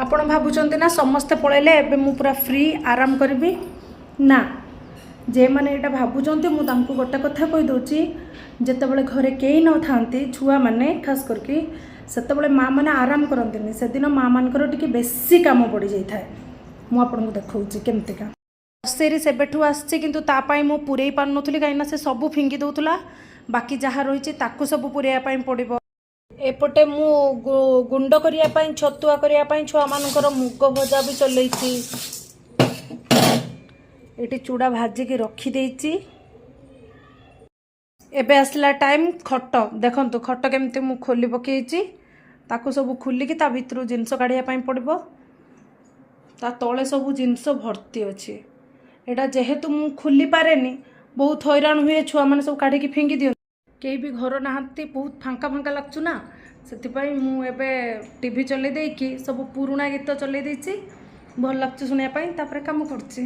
ଆପଣ ଭାବୁଛନ୍ତି ନା ସମସ୍ତେ ପଳେଇଲେ, ଏବେ ମୁଁ ପୁରା ଫ୍ରି, ଆରାମ କରିବି? ନା, ଯେମାନେ ଏଇଟା ଭାବୁଛନ୍ତି, ମୁଁ ତାଙ୍କୁ ଗୋଟେ କଥା କହିଦେଉଛି। ଯେତେବେଳେ ଘରେ କେହି ନଥାନ୍ତି, ଛୁଆମାନେ ଖାସ କରିକି, ସେତେବେଳେ ମାଆ ମାନେ ଆରାମ କରନ୍ତିନି। ସେଦିନ ମାଆ ମାନଙ୍କର ଟିକେ ବେଶୀ କାମ ପଡ଼ିଯାଇଥାଏ। ମୁଁ ଆପଣଙ୍କୁ ଦେଖାଉଛି କେମିତିକା। ସେରି ସେବେଠୁ ଆସିଛି, କିନ୍ତୁ ତା ପାଇଁ ମୁଁ ପୁରେଇ ପାରୁନଥିଲି, କାହିଁକିନା ସେ ସବୁ ଫିଙ୍ଗି ଦେଉଥିଲା। ବାକି ଯାହା ରହିଛି, ତାକୁ ସବୁ ପୁରେଇବା ପାଇଁ ପଡ଼ିବ। ଏପଟେ ମୁଁ ଗୁଣ୍ଡ କରିବା ପାଇଁ, ଛତୁଆ କରିବା ପାଇଁ ଛୁଆମାନଙ୍କର ମୁଗ ଭଜା ବି ଚଲେଇଛି। ଏଠି ଚୁଡ଼ା ଭାଜିକି ରଖିଦେଇଛି। ଏବେ ଆସିଲା ଟାଇମ୍ ଖଟ। ଦେଖନ୍ତୁ, ଖଟ କେମିତି ମୁଁ ଖୋଲି ପକେଇଛି। ତାକୁ ସବୁ ଖୋଲିକି ତା ଭିତରୁ ଜିନିଷ କାଢ଼ିବା ପାଇଁ ପଡ଼ିବ। ତା ତଳେ ସବୁ ଜିନିଷ ଭର୍ତ୍ତି ଅଛି। ଏଇଟା ଯେହେତୁ ମୁଁ ଖୋଲି ପାରେନି, ବହୁତ ହଇରାଣ ହୁଏ। ଛୁଆମାନେ ସବୁ କାଢ଼ିକି ଫିଙ୍ଗି ଦିଅନ୍ତି। କେହି ବି ଘର ନାହାନ୍ତି, ବହୁତ ଫାଙ୍କା ଫାଙ୍କା ଲାଗୁଛି ନା, ସେଥିପାଇଁ ମୁଁ ଏବେ ଟିଭି ଚଲେଇ ଦେଇକି ସବୁ ପୁରୁଣା ଗୀତ ଚଲେଇ ଦେଇଛି। ଭଲ ଲାଗୁଛି ଶୁଣିବା ପାଇଁ। ତାପରେ କାମ କରୁଛି।